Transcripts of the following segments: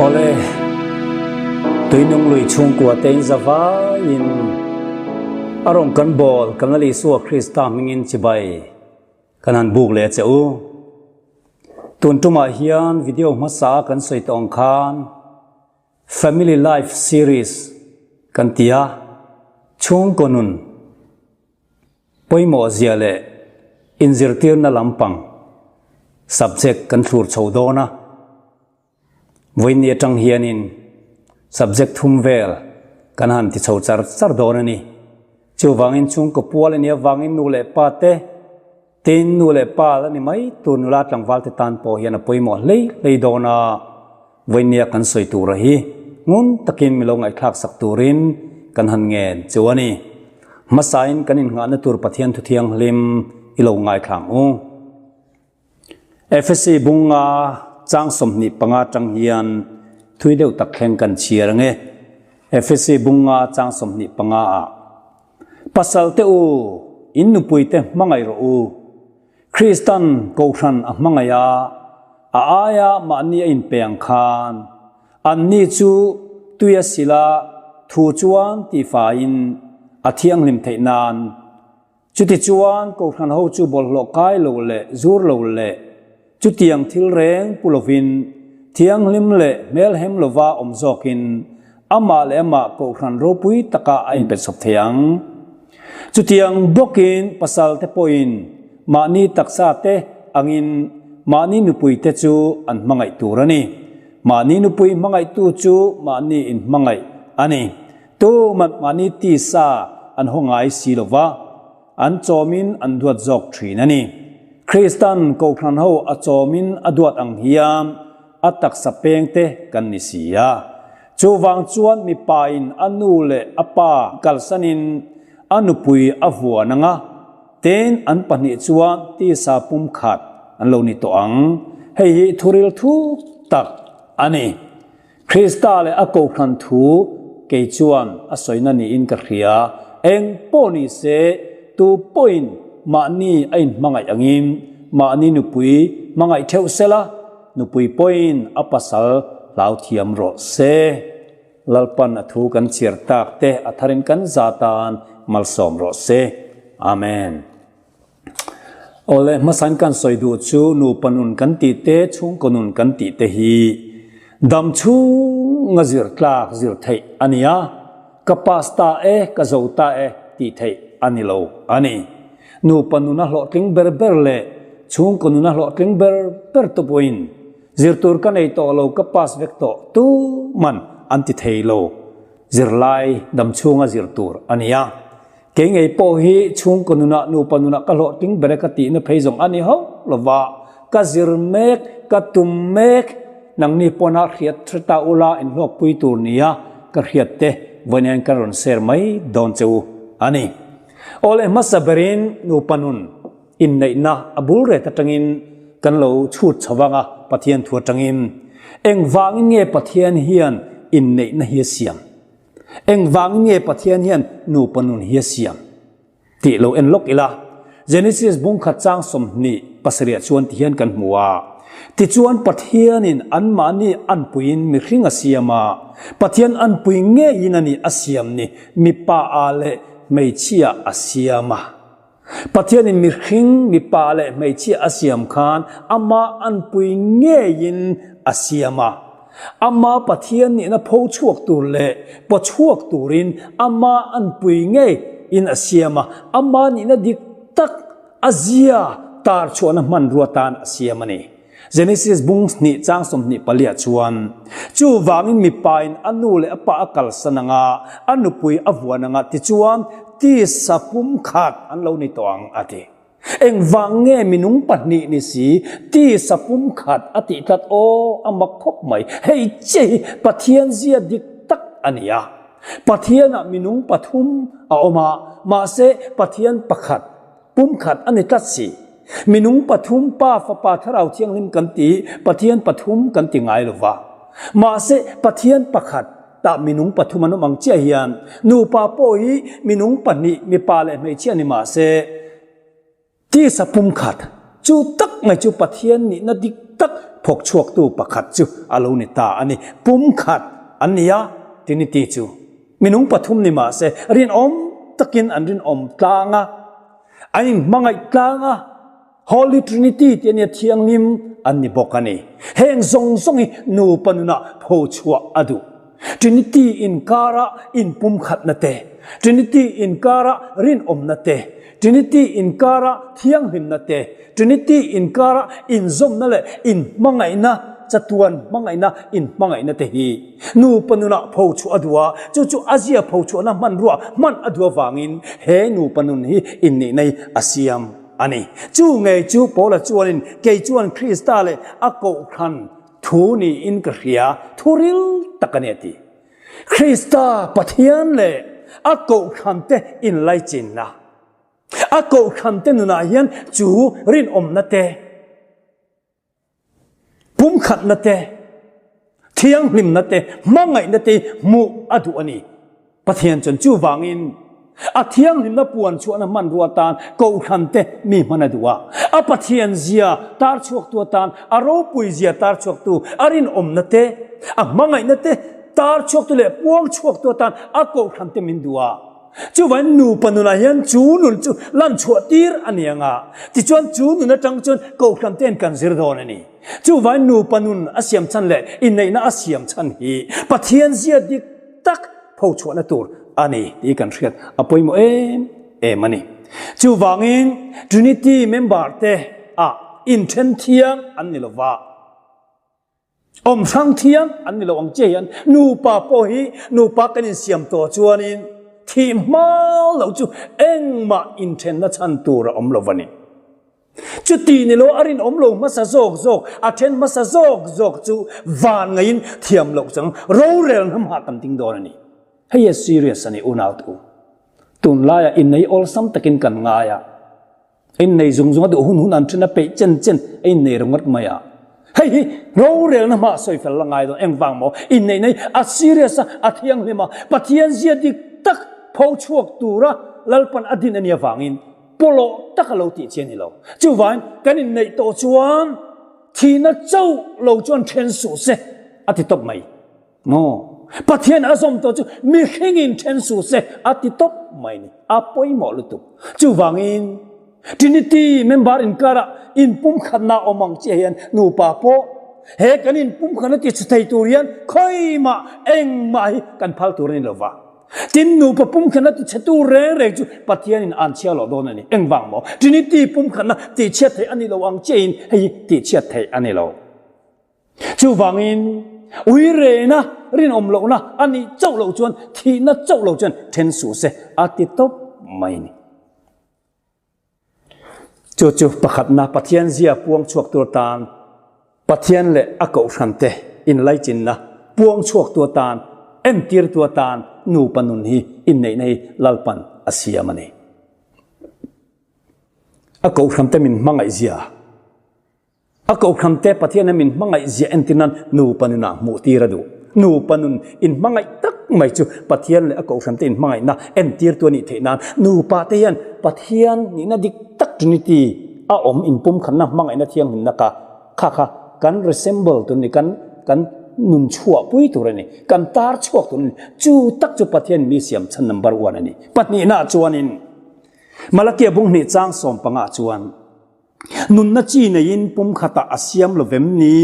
Awle, Tuinung lui chhungkua te in zavaiin a rawn kan bawl kan Lal Isua Krista hmingin chibai kan han buk leh che u. Tun tumah hian video hmasa kan sawi tawh ang khan Family Life Series kan ti a, chhungkaw nun pawimawh zia leh inzirtirna lampang subject kan thlur chho dawn a. Vawiinni atang hianin subject thum vel kan han ti chho char char dawn a ni. Chuvangin chhungkaw pual a nih avangin nu leh pa te, Tin, nu leh pa la ni mai tur nula tlangval te tan pawh hian a pawimawh hlei hlei dawn a, vawinia kan sawi tura hi ngun takin milo ngaihthlak sak turin kan han ngen chu a ni. Hmasain kan innghahna tur Pathian thu thianghlim i lo ngaithlang u. Efesi bunga chang 25 tang hian thui deuh tak thleng kan chhiar ange. Efesi bunga chang 25 ah. Pasal te u, in nupui te hmangaih rawh u. Kristan Kohhran a hmangaih a, a aia mahni a inpe ang khan, anni chu tui a sil a, thu chuan tihfaiin a thianghlim theih nan. Chutichuan Kohhran ho chu bawlhhlawh kai lo leh zur lo leh Chutiang thil reng pu lovin, thianghlim leh hmelhem lova awm zawkin amah leh amah kohhran ropui takah a inpetchawp thei ang. Chutiang bawkin pasalte pawhin mahni taksa te angin mahni nupuite chu an hmangaih tur a ni. Mahni nupui hmangaihtu chu mahni inhmangaih a ni. Tuman mahni tisa an haw ngai si lova. An chawmin an duat zawk thin a ni. Kristan Kohhran ho a chawmin a duat ang hian a taksa peng te kan ni si a. Chuvang chuan mipa in a nu leh a pa kalsanin a nupui a vuan ang a, tin an pahnih chuan tisa pumkhat an lo ni tawh ang. Hei hi thuril thuk tak a ni. Krista leh a Kohhran thu kei chuan a sawina niin ka hria. Eng pawh ni se, tu pawhin mahni a inhmangaih angin mahni nupui hmangaih theuh sela, nupui pawhin a pasal hlau thiam rawh se. Lalpan a thu kan chhiar tak te a tharin kan za tan malsawm rawh se. Amen. Awle, hmasain kan sawi duh chu nupa nun kan tih te, chhungkaw nun kan tih te hi dam chhunga zir tlak zir theih a ni a, ka pass ta e, ka zo ta e tih theih a ni lo a ni. Nupa nuna hlawhtling ber ber leh chhungkaw nuna hlawhtling ber ber te pawhin zir tur ka nei tawh lo, ka pass vek tawh tuman an ti thei lo. Zirlai dam chhunga zir tur a ni a. Kei ngei pawh hi chhungkaw nunah nupa nunah ka hlawhtling ber e ka tihna phei zawng a ni hauh lova, ka zir mek, ka tum mek, nangni pawn a hriat hre ta ula inhlawkpui tur nia ka hriat te vawiin ka rawn share mai dawn che u a ni. Awle hmasa berin nupa nun inneihna a bul ret atangin kan lo chhut chho vang a, Pathian thu atangin engvangin nge Pathian hian inneihna hi a siam? Engvangin nge Pathian hian nupa nun hi a siam tih lo en lawk ila. Genesis bungkhat chang 27 chuan ti hian kan hmu a, Tichuan Pathianin anmahni anpuiin mihring a siam a, Pathian anpui ngeiin a ni a siam ni, mipa ah leh hmeichhia a siam a. Pathianin mihring, mipa leh hmeichhia a siam khan ama anpui ngeiin a siam a. Ama Pathian nihna pho chhuak tur leh paw chhuak turin ama anpui ngeiin a siam a, ama nihna dik tak a zia tar chhuahna hmanrua tan a siam a ni. Genesis bung hnih chang 24 ah chuan, Chuvangin mipain a nu leh a pa a kalsan ang a, a nupui a vuan ang a, tichuan tisa pumkhat an lo ni tawh ang, a ti. Engvang nge minung pahnih ni si tisa pumkhat a tih tlat aw, a mak khawp mai. Hei che hi Pathian zia dik tak a ni a. Pathianah minung pathum a awm a, mahse Pathian pakhat Pumkhat a ni tlat si. Minung pathum Pa, Fapa, Thlarau Thianghlim kan ti, Pathian pathum kan ti ngai lo va. Mahse, Pathian pakhat tah minung pathum an awm ang chiah hian nupa pawh hi minung pahnih, mipa leh hmeichhia ni mahse, tisa pumkhat chu tak mai chu Pathian nihna dik. tak phawk chhuaktu pakhat chu a lo ni ta a ni. Pumkhat an ni a, Trinity chu minung pathum ni mah se rinawm takin an rinawm tlang a, an inhmangaih tlang a, Holy Trinity tih a nia thianghlim an ni bawk a ni. Heng zawng zawng hi nupa nunah pho chhuah a duh. Trinity inkara inpumkhatna te, Trinity inkara rinawmna te, Trinity inkara thianghlimna te, Trinity inkara inzawmna leh inhmangaihna, chatuan hmangaihna inhmangaihna te hi nupa nunah pho chhuah a duh a, chu chu a zia pho chhuahna hmanrua hman a duh avangin he nupa nun hi inneihna hi a siam a ni. Chu ngei chu Paula chuanin, Kei chuan Krista leh a kohhran thu niin ka hria, thu ril tak a ni a ti. Krista Pathian leh a kohhrante inlaichinna, a kohhrante nunah hian chu rinawmna te, Pumkhatna te, thianghlimna te, hmangaihna te hmuh a duh a ni. Pathian chuan chuvangin a thianghlimna puan chhuahna hmanrua atan kohhran te mi hman a duh a. A Pathian zia tar chhuaktu atan, a ropui zia tar chhuaktu, a rinawmna te, a hmangaihna te tar chhuaktu leh puang chhuaktu atan a kohhran te min duh a. Chuvain nupa nunah hian chu nun chu lan chhuah tir a ni ang a, tichuan chu nun atang chuan kohhran te'n kan zir dawn a ni. Chuvain nupa nun a siam chhan leh inneihna a siam chhan hi Pathian zia dik tak pho chhuahna tur a ni tih kan hriat a pawimawh em em a ni. Chuvangin Trinity member te ah inthen thiang an ni lova. Awm hrang thiam an ni lo ang che hian nupa pawh hi nupa kan insiam tawh chuanin thih hma lo chu engmah inthenna chhan tur a awm lo va ni. Chuti ni lo a rinawm lo hmasa zawk zawk, a then hmasa zawk zawk chu van ngaiin thiam loh chang rorel hnamah kan ding dawn a ni. Hei a serious a ni unau tu. Tunlaiah innei awlsam takin kan ngai a. Innei zung zung a duh hun hun an then a peih chen chen a innei ringawt mai a. Hei hi rorelna hma sawi fel la ngai dawn engvang maw? Inneihna hi a serious a, a thianghlim a, Pathian zia dik tak pho chhuak tura Lalpan a din a nih avangin pawlawh tak a lo tih chi a ni lo. Chuvangin kan inneih tawh chuan thihna chauh lo chuan then suh se a ti tawp mai. Maw? Pathian a zawm tawh chu mihringin then suh se a ti tawp mai ni. A pawimawh lutuk. Chuvangin Trinity member inkarah inpumkhatna awm ang chiah hian nupa pawh he kan inpumkhatna ti chhe thei tur hian khawimah engmah hi kan phal tur a ni lova. Tin, nupa pumkhatna ti chhe tu reng reng chu Pathianin an chhiar loh dawn a ni. Engvang maw? Trinity pumkhatna tihchhiat theih a ni lo ang chiahin hei hi tihchhiat theih a ni lo. Chuvangin, uirena rinawm lohna a nih chauh loh chuan thihna chauh lo chuan then suh se a ti tawp mai a ni. Chu chu pakhatna Pathian zia puang chhuak tur atan Pathian leh a kohhrante inlaichinna puang chhuak tu atan entirtu atan nupa nun hi inneihna hi Lalpan a siam a ni. A kohhrante min hmangaih zia. A kohhramte Pathian a min hmangaih ziah entir nan nupa nunah hmuh tir a duh. Nupa nun inhmangaih tak mai chu Pathian leh a kohhramte inhmangaihna entirtu a nih theih nan nupa te hian Pathian nihna dik tak Trinity a awm inpumkhatna hmangaihna thianghlimna kha kha kha kan resemble tur a ni, kan kan nun chhuahpui tur a ni, kan tar chhuak tur a ni. Chu tak chu Pathian mi siam chhan number one a ni. Pahnihnaah chuanin Malakia bunghnih chang sawmpangah chuan. Nunna chi neiin pumkhatah a siam lo vem ni?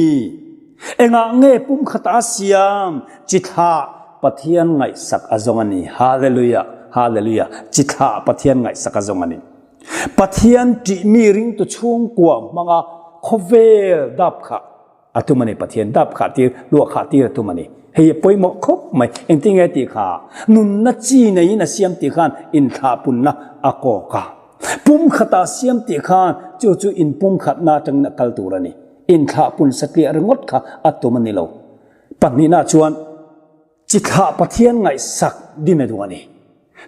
Engah nge pumkhatah a siam? Chi thlah Pathian ngaihsak a zawng a ni. Hallelujah! Hallelujah! Chi thlah Pathian ngaihsak a zawng a ni. Pathian ṭihmi ringtu chhungkua hmanga khawvel dap kha A tum a ni, Pathian dap khah tir, luah khah tir a tum a ni. Hei a pawimawh khawp mai. Engtin nge tih kha? Nunna chi neiin a siam tih khan inthlahpunna a kawk a. Pumkhata a siam tih khan chu chu inpumkhatna atangin a kal tur a ni. Inthlahpun satliah ringawt kha a tum a ni lo. Pahnihna chuan chi thlah Pathian ngaihsak din a duh a ni.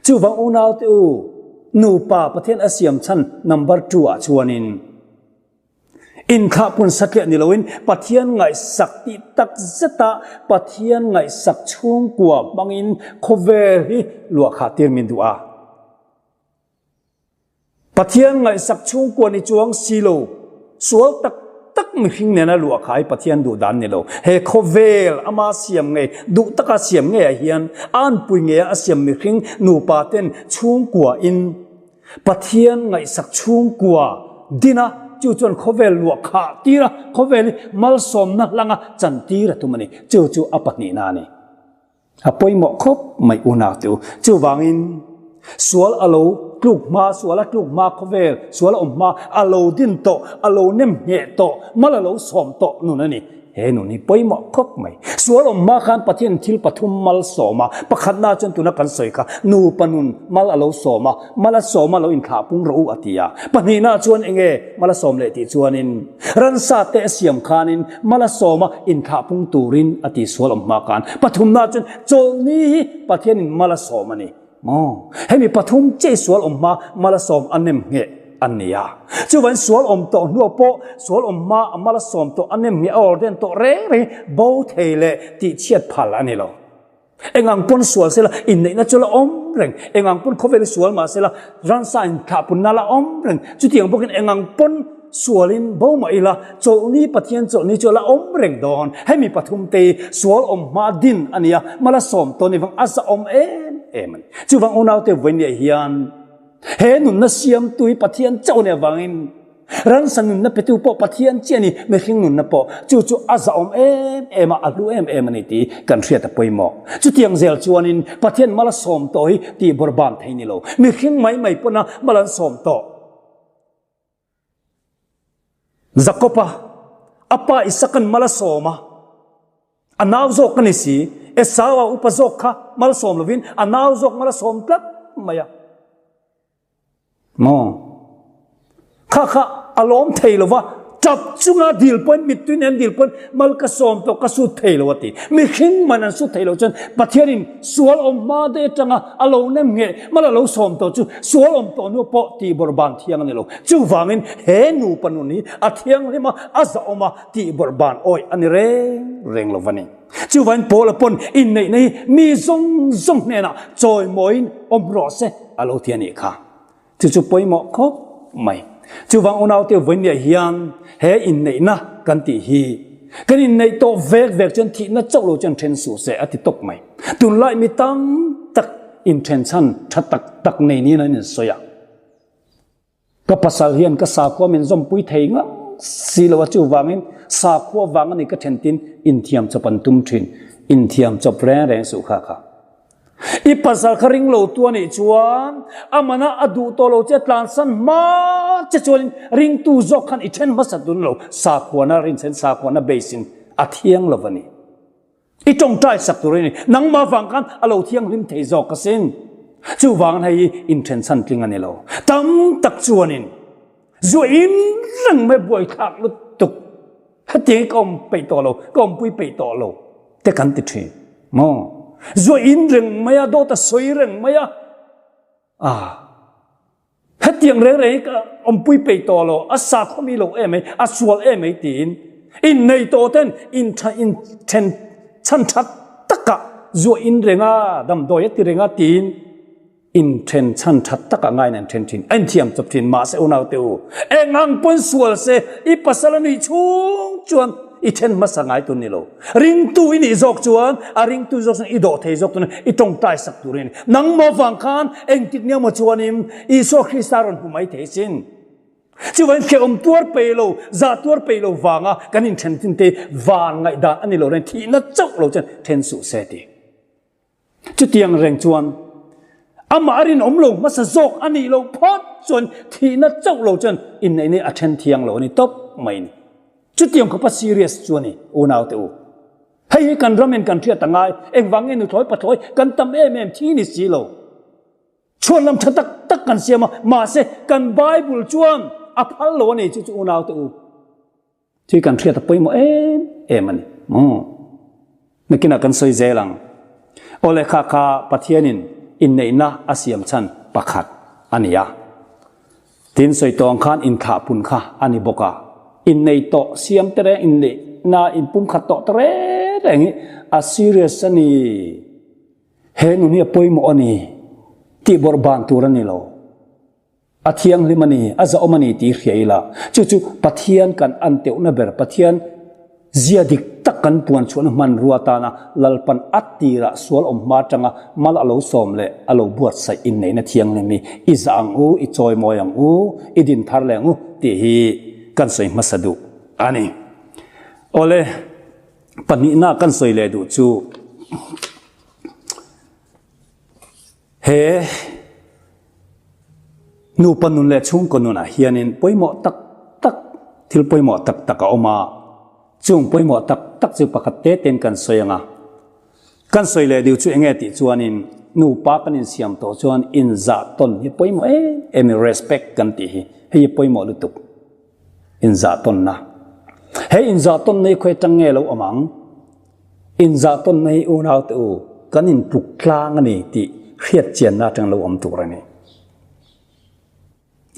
Chuvang unaute u, nupa Pathian a siam chhan number two ah chuanin, Inthlahpun satliah ni loin Pathian ngaihsak tih tak zeta Pathian ngaihsak chhungkua hmangin khawvel hi luahkhah tir min duh a. Pathian ngaihsak chhungkua ni chuang si lo, sual tak tak mihring nena luah kha hi Pathian duh dan ni lo. He khawvel ama siam ngei, duh taka siam ngeiah hian a anpui ngeia a siam mihring nupa ten chhungkua in Pathian ngaihsak chhungkua din a, chu chuan khawvel luah khah tir a, khawvel hi malsawmna hlanga chan tir a tum a ni. Chu chu a pahnihna a ni. A pawimawh khawp mai unau te u. Chuvangin sual a lo tluk hma, sual a tluk hma khawvel, sual a awm hma, a lo din tawh, a lo nem ngheh tawh, mal a lo sawm tawh nun a ni. He nun hi pawimawh khawp mai. Sual awm hma khan Pathian thil pathum mal sawm a, pakhatna chuan tuna kan sawi kha nupa nun mal a lo sawm a, mal a sawm a lo inthlah pung rawh u a ti a. Pahnihna chuan enge mal a sawm leh tih chuanin ransa te a siam khanin mal a sawm a inthlah pung turin a ti sual awm hma khan. Pathumna chuan chawlhni hi Pathianin mal a sawm a ni. Maw? Hemi pathum chiah hi sual awm hma mal a sawm a nem ngheh a ni a. Chuvangin sual awm tawh hnuah pawh sual awm hma a mal a sawm tawh a nem ngheh a ordain tawh reng reng hi bo thei leh tihchhiat phal a ni lo. Engang pawn sual sela inneihna chu la awm reng, engang pawn khawvel hi sual mah sela ransa inthlahpunna la awm reng. Chutiang bawkin engang pawn sualin bo mah ila chawlhni Pathian chawlhni chu la awm reng dawn. Hemi pathum te hi sual awm hma din a nia, mala sawm tawn i vang a za awm em em a ni. Chuvang unaute vawinia hian he nunna siamtu hi Pathian chauh a nih avangin Ransa nunna petu pawh Pathian chiah a ni, mihring nunna pawh. Chu chu a zahawm em em a, a hlu em em a ni tih kan hriat a pawimawh. Chutiang zel chuanin Pathian mal a sawm tawh hi tih bawrhban thei ni lo. Mihring mai mai pawna mal an sawm tawh. Jakob-a, a pa Isaka'n mal a sawm a, a nau zawk a ni si. Esau-a upa zawk kha mal sawm lovin a nau zawk mal a sawm tlat mai a. Maw? Kha kha a lawm thei lo va, tap chunga dil pawn, mittui nen dil pawn mal ka sawm tawh, ka sut thei lo a ti. Mihring man an sut thei lo chuan Pathianin sual awm hma daih atanga a lo nem ngheh, mal a lo sawm tawh chu sual awm tawh hnu pawh tih bawrhban thiang a ni lo. Chuvangin he nupa nun hi a thianghlim a, a zahawm a, tih bawrhban awih a ni reng reng lo va ni. Chuvangin Paula pawn inneihna hi mi zawng zawng hnenah chawimawiin awm rawh se a lo ti a nih kha. Chu chu pawimawh khawp mai. Chuvang unaute vawinia hian he inneihna kan tih hi kan inneih tawh vek vek chuan thihna chauh lo chuan then suh se a ti tawp mai. Tunlai mi tam tak inthen chhan tha tak tak nei niin an insawi a. Ka pasal hian ka sakhua min zawmpui thei ngang si lo a, chuvangin sakhua vang a ni ka then tin inthiam chawp an tum thin, inthiam chawp reng reng suh kha kha. I pasal kha ring lo tu a nih chuan a mana a duh tawh lo che tlansan hma che chuanin ringtu zawk khan i then hmasa dun lo, sakhuana rinchhen sakhuana base in a thiang lo a ni. I tawngtai sak tur a ni. Nangmah vang khan a lo thianghlim thei zawk asin. Chuvangin hei hi inthen chhan tling a ni lo. Tam tak chuanin zu in reng mai buaithlak lutuk. Hetiang hi ka awm peih tawh lo, ka awmpui peih tawh lo te kan ti thin. Maw? Zu in reng mai a, dawt a sawi reng mai a. Ah. Hetiang reng reng hi ka awmpui peih tawh lo, a sakhawmi lo em mai, a sual em mai tiin innei tawh ten intha inthen chhan that takah zuah in reng a, damdawi a ti reng a tiin inthen chhan that takah ngaiin an then thin, a inthiam chawp thin. Mahse unaute u, eng ang pawn sual se i pasal a nuih chhung chuan I then hmasa ngai tur ni lo. Ringtu i nih zawk chuan a ringtu zawk chuan i dawh thei zawk tur i tawngtai sak tur a ni. Nangmah vang khan engtik nia maw chuanin Isua Krista rawn hmu mai thei sin. Chuvangin hrehawm tuar peih lo, zah tuar peih lo vanga kan inthen thin te van ngaihdan a ni lo reng, thihna chauh lo chuan then suh se ti. Chutiang reng chuan amah a rinawm lo hmasa zawk a nih loh phawt chuan thihna chauh lo chuan inneih ni a then thiang lo a ni tawp mai ni. Chutiang khawpa serious chu a ni unaute u. Hei hi kan ramin kan hriat a ngai, engvang nge nuthlawi pathlawi kan tam em em thi ni si lo. Chhuan lam tha tak tak kan siam a, mahse kan Bible chuan a phal lo a ni chu chu unaute u. Thil kan hriat a pawimawh em em a ni. Maw? Nakinah kan sawi zel ang. Aw lehkha kha Pathianin inneihna a siam chhan pakhat a ni a. Tin sawi tawh ang khan inthlahpun kha a ni bawk a. Innei tawh siam te reng, inneihna inpumkhat tawh te reng reng hi a serious a ni. He nun hi a pawimawh a ni tih bawrhban tur a ni lo. A thianghlim a ni, a zahawm a ni tih hria ila, chu chu Pathian kan an teuhna ber, Pathian zia dik tak kan puan chhuahna hmanrua atana Lalpan a tirah sual awm hma atanga mal a lo sawm leh a lo buatsaih inneihna thianghlim hi i zah ang u, i chawimawi ang u, i din thar leh ang u tih hi kan sawi hmasa duh a ni. Awle, pahnihna kan sawi leh duh chu He nupa nun leh chhungkaw nunah hianin pawimawh tak tak, thil pawimawh tak tak a awm a, chung pawimawh tak tak chu pakhat te tein kan sawi ang a. Kan sawi leh deuh chu enge tih chuanin nupa kan insiam tawh chuan inzah tawn hi pawimawh em em in respect kan tih hi hei hi pawimawh lutuk inzah tawnna. He inzah tawnna hi khawi atang nge lo awm ang? Inzah tawnna hi unaute u, kan intluk tlang a ni tih hriat chianna atang lo awm tur a ni.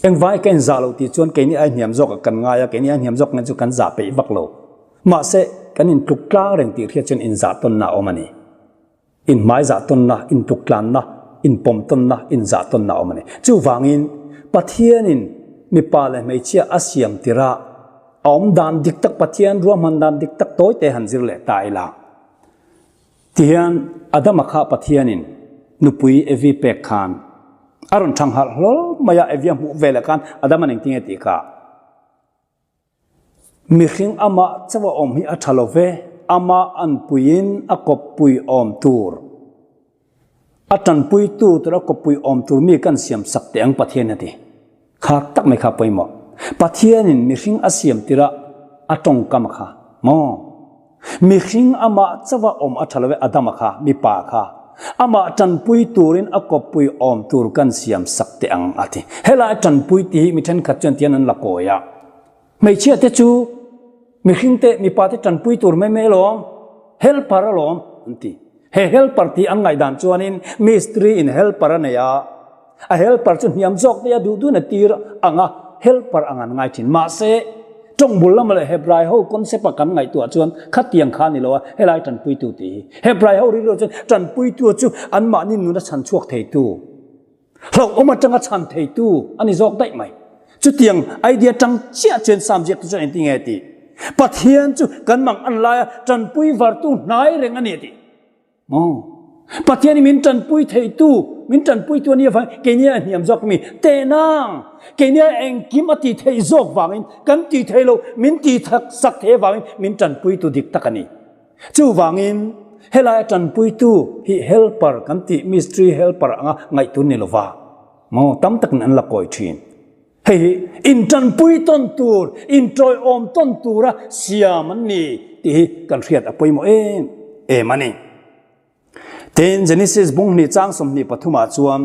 Engvai ka inzah lo tih chuan keini ai hniam zawkah kan ngai a, keini ai hniam zawk nge chu kan zah peih vak lo. Mahse, kan intluk tlang reng tih hriat chuan inzah tawnna a awm a ni. Inhmaizah tawnna, intuktlanna, inpawm tawnna, inzah tawnna a awm a ni. Chuvangin, Pathianin mipa leh hmeichhia a siam tirah a awm dan dik tak, Pathian ruahman dan dik tak tawi te han zir leh ta ila. Tihian Adama kha Pathianin nupui Evi pek khan a rawn thangharh hlawl mai a, Evi a hmuh veleh khan Adama'n engtinge tih kha? Mihring amah chauh a awm hi a tha lo ve, amah anpuiin a kawppui awm tur, a tanpuitu tur a kawppui awm tur mi kan siam sak teh ang Pathian a ti. Kha tak mai kha pawimawh. Pathianin mihring a siam tirah a tawngkam a kha maw? Mihring amah chauh a awm a tha lo ve, Adama kha, mipa kha, amah tanpui turin a kawppui awm tur kan siam sak teh ang a ti. Helai tanpui tih hi mi thenkhat chuan tian an la kawi a. Hmeichhia te chu mihring te mipa te tanpui tur mai mai alawm, helper alawm an ti. He helper tih an ngaihdan chuanin mistri in helper a nei a, a helper chu hniam zawk te a duh duhin a tir ang a, helper ang an ngai thin. Mahse, tawng bul lama leh Hebrai ho concept a kan ngaihtuah chuan khatiang kha a ni lo a, helai tanpuitu tih hi. Hebrai ho rilru chuan tanpuitu chu anmahni nuna chhan chhuak theitu. Hlauhawm atanga chhan theitu a ni zawk daih mai. Chutiang idea tang chiah chuan Psalm ziaktu chuan engtin nge tih? Pathian chu kan mang an laia tanpui vartu hnai reng a ni a ti. Maw? Pathian hi min tanpui theitu, min tanpuitu a nih avangin keini a hniam zawk mi tehnang, keini a engkim a tih theih zawk vangin kan tih theih loh min tih sak theih avangin min tanpuitu dik tak a ni. Chuvangin, helai a tanpuitu hi helper kan tih mystery helper anga ngaihtur ni lova maw tam takin an la kawi thin. Hei hi intanpui tawn tur, intawiawm tawn tura siam an ni tih hi kan hriat a pawimawh em em a ni. Tin, Genesis bung hnih chang 23 ah chuan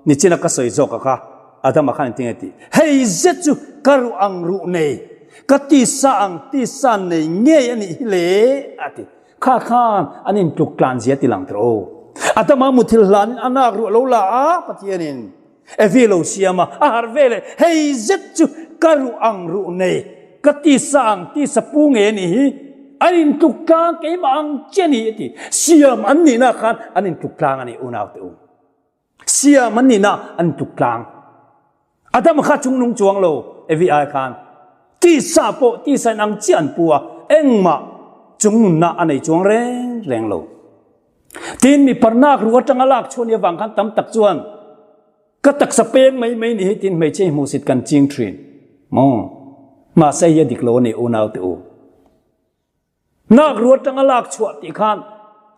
nichina ka sawi zawk a kha Adama khan engtin nge tih? Hei zet chu ka ruh ang ruh nei, ka tisa ang tisa nei ngei a nih hi le a ti. Kha khan an intluk tlan zia ti lang tawh aw. Adama muthilh hlanin a nak ruh a lo la a, Pathianin Evi lo siam a, a harh ve leh, hei zet chu ka ruh ang ruh nei, ka tisa ang tisa pu ngei a nih hi, an intluk tlang keimah ang chiah a ni a ti. Siam an nihna khan an intluk tlang a ni unaute u. Siam an nihna an intluk tlang. Adama kha chungnung chuang lo Evi ai khan tisa pawh tisa in ang chiah an pu a, engmah chungnunna a nei chuang reng reng lo. Tin, mi parnak ruh atanga lak chhuah ni avang khan tam tak chuan ka taksa peng mai mai ni hi tin hmeichhe hi hmuhsit kan ching thin. Maw? Mahse hi a dik lo a ni unaute u. Nak ruh atanga lak chhuah tih khan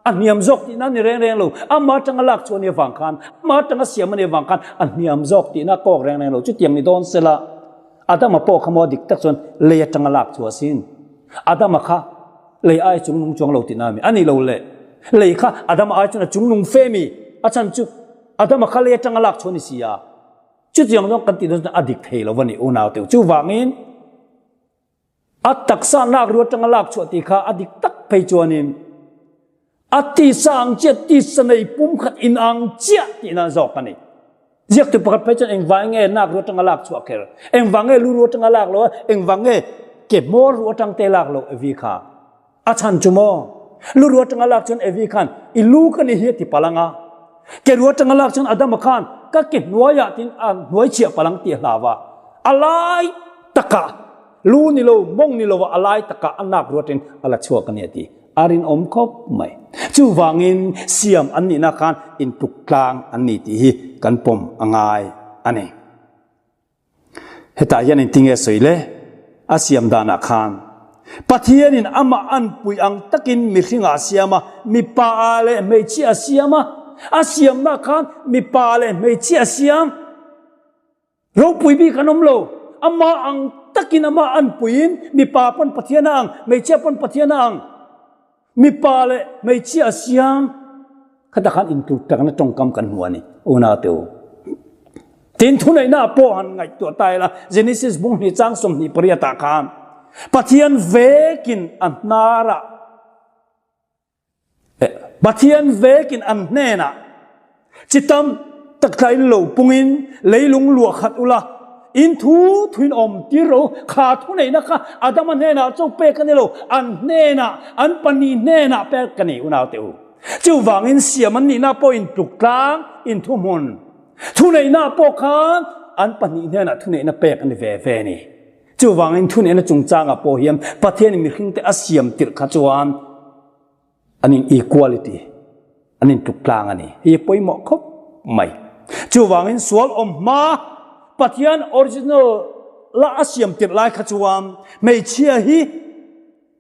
a hniam zawk tihna a ni reng reng lo. Ama atanga lak chhuah ni avang khan, ama atanga siam a ni avang khan a hniam zawk tihna a kawk reng reng lo. Chutiang ni dawn sela Adama pawh kha maw dik tak chuan lei atanga lak chhuah sin. Adama kha Lei ai chungnung chuang lo tihna a mi? A ni lo le. Lei kha Adama ai chuan a chungnung fe mi? A chhan chu Adama kha lei atanga lak chhuah a ni si a. Chutiang zawng kan tih dawn chuan a dik thei lo a ni unau teuh. Chuvangin a taksa nak ru atanga lak chhuah tih kha a dik tak phei chuanin a tisa ang chiah tisa nei pumkhat inang chiah tihna zawk a ni. Ziaktu pakhat phei chuan engvang nge nak ru atanga lak chhuah kher? Engvang nge lu ru atanga lak lo a? Engvang nge ke hmawr ru atang te lak loh Evi kha? A chhan chu maw? Lu ru atanga lak chuan Evi khan i lu ka ni hi a ti palh ang a. Ke ru atanga lak chuan Adama khan ka ke hnuaiah tiin a hnuai chhiah palh ang tih a hlau a. A lai takah, lu ni lo, mawng ni lova a lai takah a nak ruatin a la chhuak a ni a ti. A rinawm khawp mai. Chuvangin siam an nihna khan intluk tlang an ni tih hi kan pawm a ngai a ni. Hetah hian engtinge sawi le? A siam danah khan Pathianin amah anpui ang takin mihringah a siam a, mipa leh hmeichhia a siam a. A siamna khan mipa leh hmeichhia a siam. Ropui bik an awm lo. Amah ang takin amah anpuiin mipa pawn Pathian a ang, hmeichhia pawn Pathian a ang. Mipa leh hmeichhia a siam. Khata khan intur takna tawngkam kan hmu a ni, unaute u. Tin, thuneihna pawh han ngaihtuah ta ila, Genesis bung hnih chang 28 ah khan Pathian vekin a hnarah Pathian vekin an hnenah Chi tam tak tla in lo pungin leilung luah khat ula, in thu thuin awm tir ro. Kha thuneihna kha Adama hnenah chaw pek a ni lo, an hnenah, an pahnih hnenah pek ka ni unaute u. Chuvangin siam an nihna pawh in tluk tlang, in thuhmun. Thuneihna pawh khan an pahnih hnenah thuneihna pek a ni ve ve a ni. Chuvangin thuneihna chungchangah pawh hian Pathianin mihringte a siam tirh kha chuan, An in equality, an in tluk tlang a ni. Hei a pawimawh khawp mai. Chuvangin sual awm hma Pathian original la a siam tirh lai kha chuan hmeichhia hi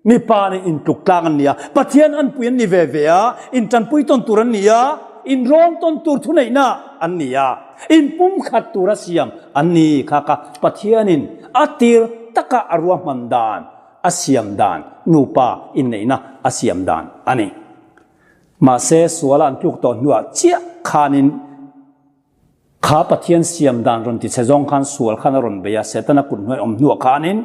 mipa nen in tluk tlang an ni a, Pathian anpui an ni ve ve a, intanpui tawn tur an ni a, inrawn tawn tur thuneihna an ni a, inpumkhat tura siam an ni kha kha Pathianin a tir taka a ruahman dan a siam dan, nupa inneihna a siam dan a ni. Mahse, suala an tluk tawh hnuah chiah khanin kha Pathian siam dan rawn ti chhe zawng khan sual khan a rawn bei a, Setana kut hnuai awm hnuah khanin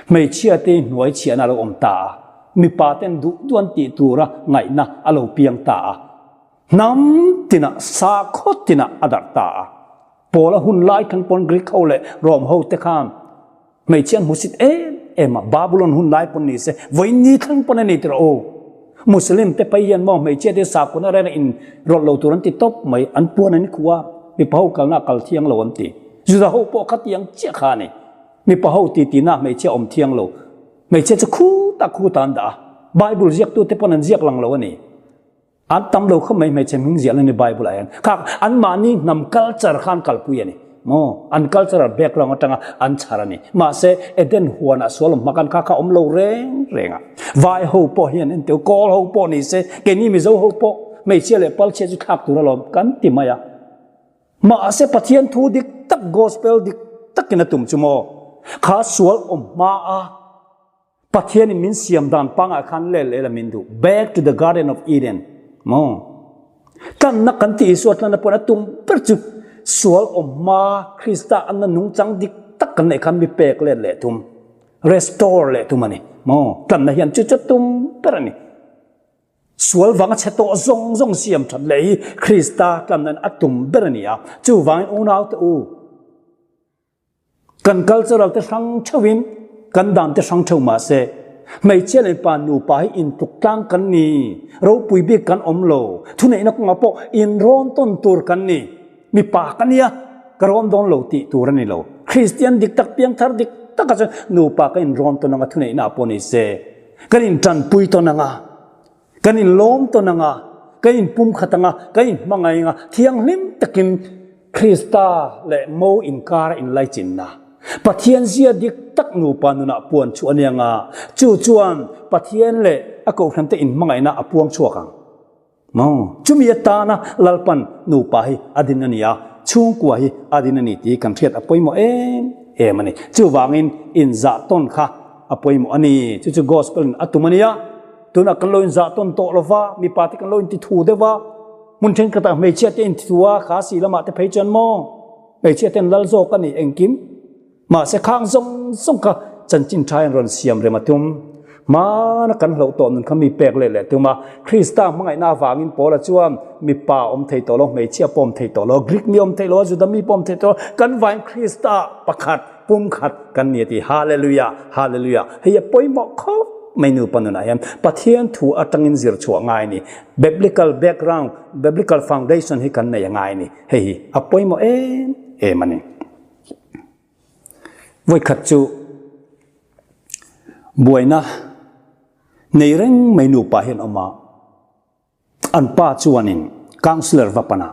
hmeichhia te hnuai chhiahna a lo awm ta a, mipa ten duh duh an tih tura ngaihna a lo piang ta a, hnam tinah sakhaw tinah a darh ta a. Paula hun lai khan pawn Greek ho leh Rome ho te khan Hmeichhia an hmusit em em a, Babylon hun lai pawn ni se, vawiin ni thleng pawn a ni tirh aw. Muslim te phei hian maw hmeichhia te sakhua reng in rawlh lo tur an ti tawp mai, an puan an khuh a, mipa ho kalna a kal thiang lo an ti. Juda ho pawh kha tiang chiah kha a ni. Mipa ho ti tina hmeichhia awm thiang lo. Hmeichhia chu khutah khutah an dah a, Bible ziaktu te pawn an ziak lang lo a ni. An tam lo khawp mai hmeichhe hming ziah na ni Bible ah hian. Kha anmahni hnam culture kha an kalpui a ni. Maw? An cultural background atanga an chhar a ni. Mahse, Eden huanah sual awm hmakan kha kha awm lo reng reng a. Vai ho pawh hian en teu, Kawl ho pawh ni se, keini Mizo ho pawh hmeichhia leh palchhia chu thlak tur alawm kan ti mai a. Mahse, Pathian thu dik tak, gospel dik takin a tum chu maw? Kha sual awm hma a. Pathianin min siam dan pangah khan lel lel a min duh. Back to the Garden of Eden. Maw? Tlanna kan tih Isua tlanna pawn a tum ber chu sual awm hma Krista anna nungchang dik tak kan neih khan mi pek let leh tum. Restore leh tum a ni. Maw? Tlanna hian chu chu tum ber a ni. Sual vanga chhe tawh zawng zawng siam that leh hi Krista tlanna in a tum ber a ni a. Chuvangin unaute u, Kan cultural te hrang theuhin kan dan te hrang theuh mah se, hmeichhia leh pa nupa hi intluk tlang kan ni, ropui bik kan awm lo, thuneihna kawngah pawh inrawn tawn tur kan ni, mipa ka nia, ka rawn dawn lo tih tur a ni lo. Kristian dik tak, piangthar dik takah chuan nupa ka inrawn tawn anga thuneihna pawh ni se, kan intanpui tawn anga, kan inlawm tawn anga, kan inpumkhat anga, kan inhmangaih anga, thianghlim takin Krista leh Mo inkara inlaichinna, Pathian zia dik tak nupa nunah puan chu a ni anga, chu chuan Pathian leh a kohhrante inhmangaihna a puang chhuak ang. Maw? Chumi atana Lalpan nupa hi a din a ni a, chhungkua hi a din a ni tih kan hriat a pawimawh em em a ni. Chuvangin inzah tawn kha a pawimawh a ni. Chu chu Gospel in a tum a nia. Tunah kan lo inzah tawn tawh lo va, mipa te kan lo inti thu deuh va, hmun thenkhatah hmeichhia te inti thu a, kha si lamah te phei chuan maw hmeichhia ten lal zawk a ni engkim. Mahse khang zawng zawng kha chanchin tha in rawn siam rem a tum. Hmana kan hloh tawh nun kha mi pek leh leh tum a, Krista hmangaihna avangin Paula chuan mipa awm thei tawh lo, hmeichhia pawh awm thei tawh lo, Greek mi awm thei lo, Juda mi pawh awm thei tawh lo, kan vaiin Krista pakhat, pumkhat kan ni a ti. Hallelujah! Hallelujah! Hei a pawimawh khawp. mai nupa nunah hian Pathian thu atangin zir chhuah ngai a ni. Biblical background, Biblical foundation hi kan nei a ngai a ni. Hei hi a pawimawh em em a ni. Vawikhat chu buaina nei reng mai nupa hian awm a. An pa chuanin councillor va pan a,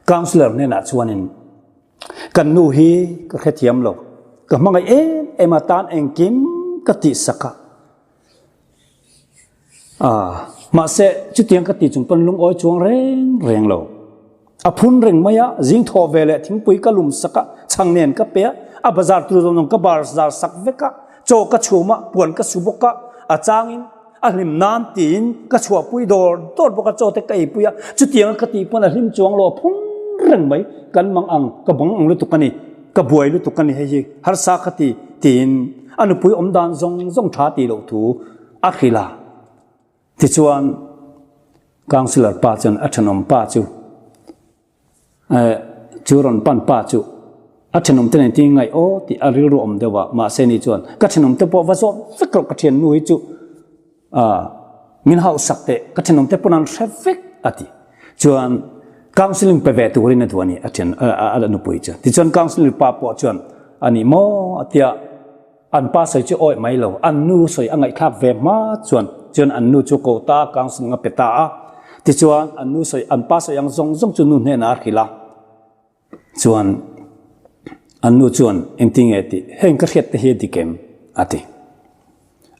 councillor hnenah chuanin kan nu hi ka hrethiam lo, ka hmangaih em em a tan engkim ka tihsak a, ah mahse chutiang ka tih chung pawn lungawi chuang reng reng lo. A phun reng mai a, zing thawh ve leh thingpui ka lum sak a, chhang nen ka pe a, a bazar tur zawng zawng ka bazar sak vek a, chaw ka chhum a, puan ka su bawk a, a changin a hlim nan tiin ka chhuahpui dawr dawr bawk a, chaw te ka eipui a, chutiang a ka tih pawn a hlim chuang lo, a phun reng mai, kan mang ang, ka bang ang lutuk a ni, ka buai lutuk a ni hei hi, harsa ka ti tiin a nupui awm dan zawng zawng tha tih loh thu a hrilh a. Tichuan, Councillor pa chuan a thenawm pa chu eh chu rawn pan pa chu a thenawm te nen tin ngaih aw tih a rilru awm deuh a, mahse ni chuan ka thenawm te pawh va zawt vek rawh ka thiannu hi chu ah min hauhsak teh ka thenawm te pawn an hre vek a ti. Chuan counselling pe ve turin a duh a ni a thian a nupui chu. Tichuan councillor pa pawh chuan a ni maw a tia. An pa sawi chu awih mai lo, an nu sawi a ngaihthlak ve hma chuan chuan an nu chu ko ta counselling a pe ta a. Tichuan an nu sawi, an pa sawi ang zawng zawng chu nu hnenah a hrilh a. Chuan an nu chuan engtin nge tih, heng ka hriat te hi a dik em? a ti.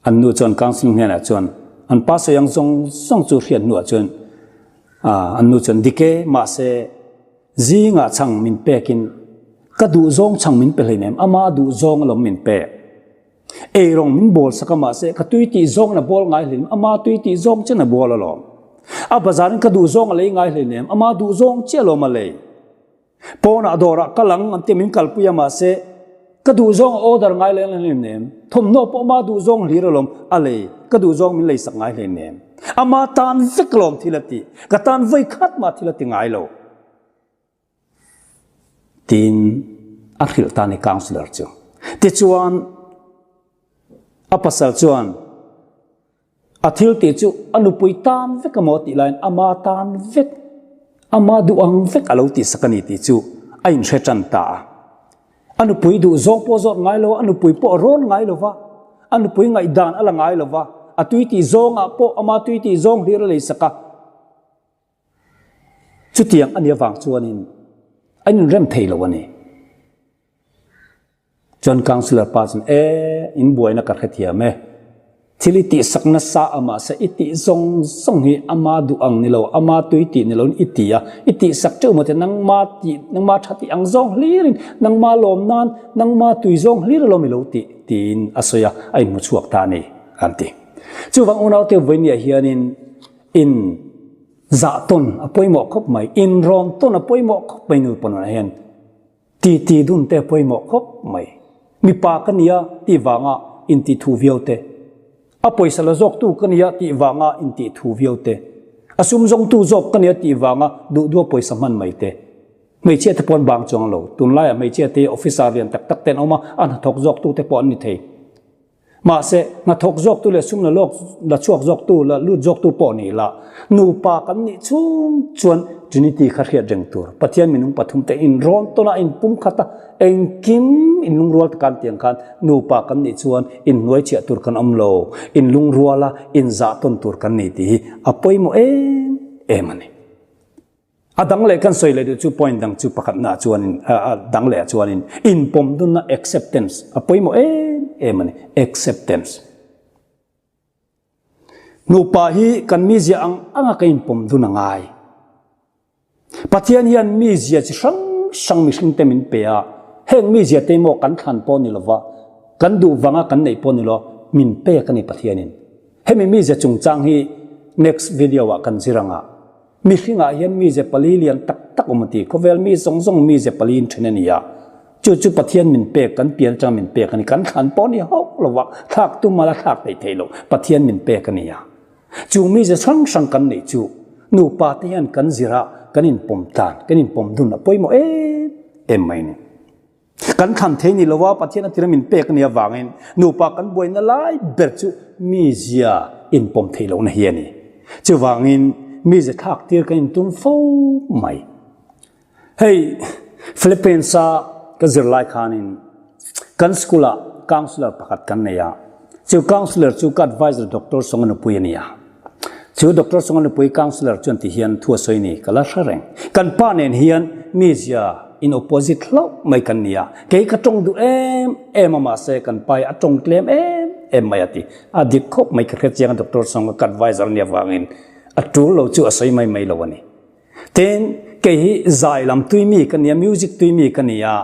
An nu chuan counselling hnenah chuan an pa sawi ang zawng zawng chu hriat hnuah chuan an nu chuan dik e, mahse Zingah chhang min pekin ka duhzawng chhang min pe hleinem, ama duhzawng alawm min pek. Eirawng min bawl sak a mahse ka tui tih zawngin a bawl ngai hleinem, ama tui tih zawng chian a bawl alawm. A bazarin ka duhzawng a lei ngai hleinem, ama duhzawng chiah alawm a lei. Pawnah dawrah kal ang an tia min kalpui a mahse ka duhzawng a order ngai hleinem, thawmhnaw pawh ama duhzawng hlir alawm a lei, ka duhzawng min leisak ngai hleinem. Ama tan vek alawm thil a ti, ka tan vawi khat mah thil a ti ngai lo. Tiin a hrilh ta ni councillor chu. Tichuan a pasal chuan a thil tih chu a nupui tan vek amaw tih laiin ama tan vek, ama duh ang vek a lo tihsak a ni tih chu a inhre tan ta a. A nupui duh zawng pawh zawt ngai lo a, a nupui pawh a rawn ngai lo va, a nupui ngaihdan a la ngai lo va, a tui tih zawngah pawh ama tui tih zawng hlir a leisak a. Chutiang a nih avang chuanin an inrem thei lo a ni. Chuan Councillor pa chuan, E, in buaina ka hrethiam e. Thil i tihsak nasa a mahse i tih zawng zawng hi ama duh ang ni lo, ama tui tih ni loin i ti a, i tihsak teuh maw te nangma tih, nangma tha tih ang zawng hlirin, nangma lawm nan, nangma tui zawng hlir alawm i lo tih, tiin a sawi a, a inhmu chhuak ta a ni, an ti. Chuvang unaute vawinia hianin In zah tawn a pawimawh khawp mai, in rawn tawn a pawimawh khawp mai nupa nunah hian titi dun te a pawimawh khawp mai. Mipa ka nia tih vanga intih thu viau te, a pawisa la zawk tu ka nia tih vanga intih thu viau te, a sum zawng tu zawk ka nia tih vanga duh duha pawisa hman mai te. Hmeichhia te pawh an bang chuang lo, tunlaiah hmeichhia te officer lian tak tak te an awm a, a hnathawk zawk tu te pawh an ni thei. Mahse, hnathawk zawktu leh sum la lawk la chhuak zawktu, la lut zawktu pawh ni la, nupa kan nih chhung chuan Trinity kha hriat reng tur. Pathian minung pathumte inrawn tawn a, inpumkhat a, engkim inlungrual ta kan tiang khan nupa kan nih chuan inhnuai chhiah tur kan awm lo, inlungrual a, inzah tawn tur kan ni tih hi a pawimawh em em a ni. A dang leh kan sawi leh duh chu point dang chu pakhatna ah chuanin a dang leh ah chuanin inpawm dunna acceptance a pawimawh em em a ni, acceptance. Nupa hi kan mizia ang anga ka inpawm dun a ngai. Pathian hian mizia chi hrang hrang mihring te min pe a, heng mizia te maw kan thlan pawh ni lova, kan duh vanga kan neih pawh ni lo, min pek a ni Pathianin. Hemi mizia chungchang hi next video ah kan zir anga. Mihringah hian mize pali lian tak tak awm a ti. Khawvel mi zawng zawng mize pali in then a ni a. Chu chu Pathian min pek, kan pian atanga min pek a ni. Kan thlan pawh a ni hauh lo va, thlak tum a la thlak theih theih loh. Pathian min pek a ni a. Chu mize hrang hrang kan neih chu nupa te hian kan zir a, kan inpawm tlan, kan inpawm dun a pawimawh em em mai a ni. Kan thlan thei ni lova Pathian a tira min pek a nih avangin nupa kan buaina lai ber chu mizia inpawm theih lohna hi a ni. Chuvangin mizia thlak tir kan intum fo mai. Hei Philippines-a ka zir lai khanin kan school-ah counselor pakhat kan nei a, chu counselor chu ka advisor Doctor Songa nupui a ni a. Chu Doctor Songa nupui counselor chuan ti hian thu a sawi ni ka la hre reng. Kan pa nen hian mizia in opposite hlauh mai kan ni a, kei ka tawng duh em em a mahse kan pa hi a tawng tlem em em mai a ti. A dik khawp mai ka hre chiang a Doctor Songa ka advisor a nih avangin a tul lo chu a sawi mai mai lo a ni. Tin, kei hi zai lam tui mi ka nia, music tui mi ka ni a,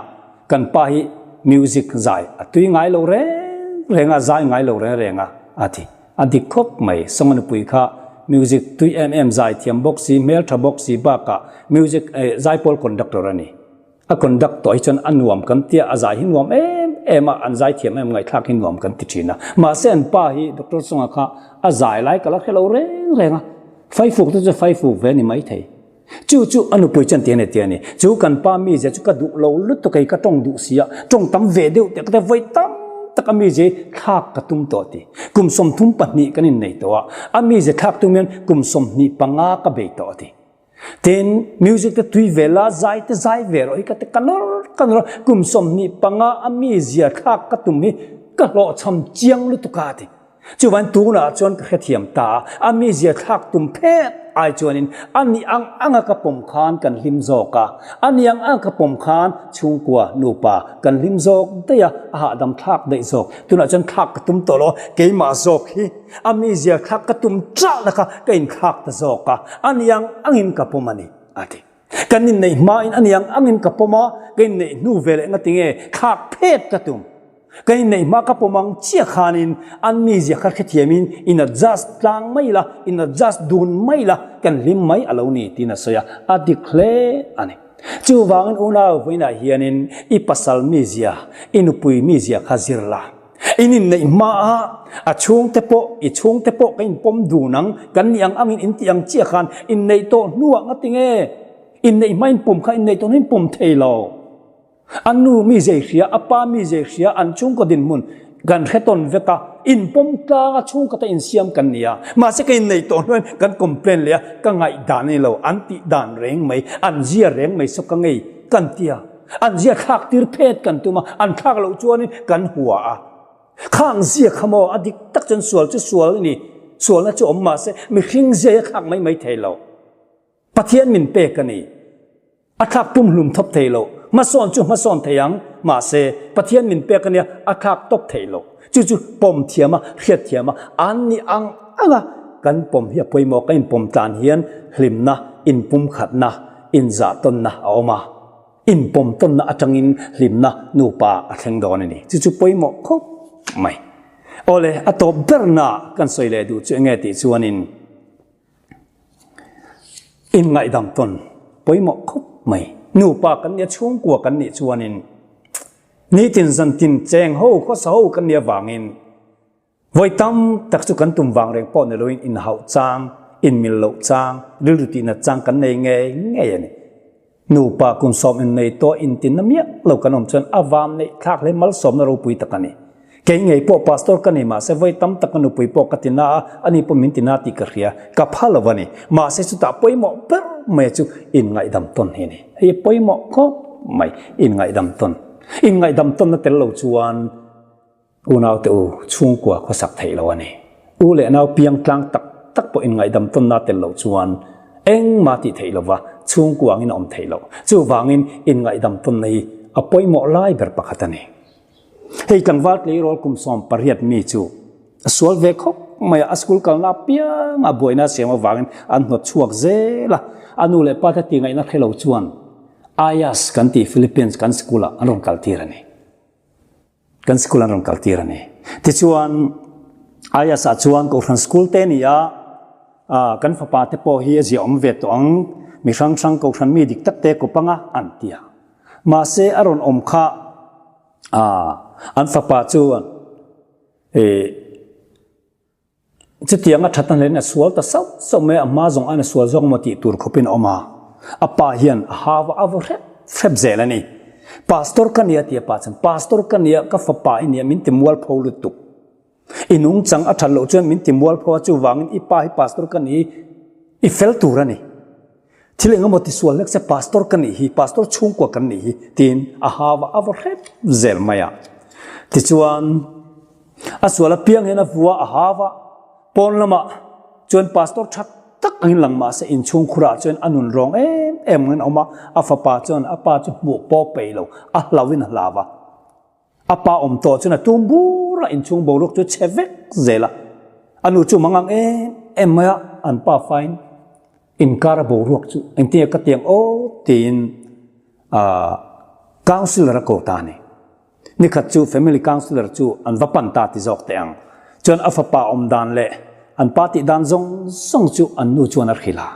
kan pa hi music zai a tui ngai lo reng reng a, zai ngai lo reng reng a, a ti. A dik khawp mai, Songa nupui kha music tui em em zai thiam bawk si, hmeltha bawk si bakah music zaipawl conductor a ni. A conduct tawh hi chuan a nuam kan tia, a zai hi nuam em em a, an zai thiam em ngaihthlak hi nuam kan ti thin a. Mahse an pa hi Doctor Songa kha a zai lai ka la hre lo reng reng a, faifuk te chu faifuk ve a ni maithei. Chu chu a nupui chuan ti a ni ti a ni. Chu kan pa mizia chu ka duh lo lutuk hei ka tawng duh si a, tawng tam ve deuh teh ka ti vawi tam tak a mizia hi thlak ka tum tawh a ti. Kum 32 kan innei tawh a, a mizia thlak tum hian kum 25 ka bei tawh a ti. Tin, music te tui ve la, zai te zai ve rawh hi ka ti ka nawr ka nawr a, kum 25 a mizia thlak ka tum hi ka hlawhchham chiang lutuk a ti. Chuvangin tunah chuan ka hrethiam ta a, a mizia thlak tum phet ai chuanin a ni ang anga ka pawm khan kan hlim zawk a, a ni ang anga ka pawm khan chhungkua, nupa kan hlim zawk daih a, a hahdam thlak daih zawk. Tunah chuan thlak ka tum tawh lo, keimah zawk hi. A mizia thlak ka tum chah laka ka inthlak ta zawk a, a ni ang angin ka pawm a ni, a ti. Kan inneih hmain a ni ang angin ka pawm a, ka inneih hnu ve leh ngatinge thlak phet ka tum. Ka inneih hma ka pawm ang chiah khanin an mizia kha hrethiamin in adjust tlang mai la, in adjust dun mai la, kan hlim mai a lo ni, tiin a sawi a, a dik hle a ni. Chuvangin unau vawiinah hianin i pasal mizia, i nupui mizia kha zir la. In inneih hmaah a chhungte pawh, i chhungte pawh ka inpawm dun ang, kan nih ang angin in tih ang chiah khan inneih tawh hnuah nga tinge? Inneih hma inpawm kha inneih tawh hnuin pawm thei lo. A nu mi zei hria, a pa mi zei hria, an chhungkaw dinhmun kan hre tawn vek a, inpawm tlang a chhungkawta insiam kan ni a. Mahse ka inneih tawh hnuin kan complain leh a, ka ngaihdan a ni lo, an tih dan reng mai, an zia reng mai saw ka ngei kan ti a. An zia thlak tir phet kan tum a, an thlak loh chuanin kan hua a. Khang zia kha maw a dik tak chuan sual chu sual a ni, sualna chu awm mahse mihring zia hi a thlak mai mai thei lo. Pathian min pek a ni. A thlak pumhlum thawp thei lo. Hmasawn chu hmasawn thei ang, mahse Pathian min pek a nia, a thlak tawp thei lo. Chu chu pawm thiam a, hriat thiam a, an ni ang ang a kan pawm hi a pawimawh, kan inpawm tlan hian hlimna, inpumkhatna, inzahtawnna a awm a. Inpawm tawnna atangin hlimna nupa a thleng dawn a ni. Chu chu pawimawh khawp mai. Awle, a tawp berna kan sawi leh duh chu enge tih chuanin inngaihdam tawn pawimawh khawp mai. Nupa kan nia chhungkua kan nih chuanin nitin zantin cheng ho khawsa ho kan nih avangin Vawi tam tak chu kan tum vang reng pawh ni loin inhauh chang, inmil loh chang, rilru tihna chang kan nei ngei ngei a ni. Nupa kum sawm innei tawh intinna miah lo kan awm chuan a vam neih thlak hle malsawmna ropui tak a ni. Kei ngei pawh pastor ka ni mahse vawi tam tak ka nupui pawh ka tina a, ani pawh min tina tih ka hria, ka pha lo a ni. Mahse chutah pawimawh ber mai chu inngaihdam tawn hi a ni. Hei pawimawh khawp mai, inngaihdam tawn. Inngaihdam tawnna tel lo chuan Unaute u, chhungkua khawsak theih lo a ni. U leh nau piang tlang tak tak pawh inngaihdam tawnna tel loh chuan engmah tih theih lova chhungkua angin a awm theih loh. Chuvangin inngaihdam tawnna hi a pawimawh lai ber pakhat a ni. Hei tlangval tleirawl kum 18 mi chu a sual ve khawp mai a, a school kalna apianga buaina a siam avangin an hnawt chhuak zel a. A nu leh pa te tihngaihna hre lo chuan IAS kan tih Philippines kan school ah an rawn kaltir a ni. Kan school an rawn kal tir a ni. Tichuan, IAS ah chuan Kohhran school te a ni a, kan fapa te pawh hi a zia awm ve tawh ang, mi hrang hrang Kohhran mi dik tak te kawp anga an ti a. Mahse, a rawn awm kha an fapa chuan Chutiang a thatna hlein a sual ta sauh sauh mai a, a hma zawng aiin a sual zawk maw tih tur khawpin a awm a. A pa hian a hau a, a vaw hrep hrep zel a ni. Pastor ka nia tia pa chuan, Pastor ka nia, ka fapa i nia, min ti mualpho lutuk. I nungchang a that loh chuan min ti mualpho a, chuvangin i pa hi pastor ka ni hi i fel tur a ni. Thil engemaw tisual hlek se pastor ka nih hi, pastor chhungkua kan nih hi tiin a hau a, a va hrep zel mai a. Tichuan a sual apiang hian a vua a hau a, pawn lamah chuan pastor tha tak angin lang mah se inchhungkhurah chuan a nun rawng em em angin a awm a, a fapa chuan a pa chu hmuh pawh peih lo, a hlauhin a hlau a. A pa awm tawh chuan a tum bur a, inchhung boruak chu chhe vek zel a. A nu chu mangang em em mai a, an pa fain inkar a boruak chu engtin nge ka tiang aw tiin aah councillor a ko ta a ni. Nikhat chu family councillor chu an va pan ta ti zawk teh ang. Chuan a fapa awm dan leh an pa tih dan zawng zawng chu an nu chuan a hrilh a.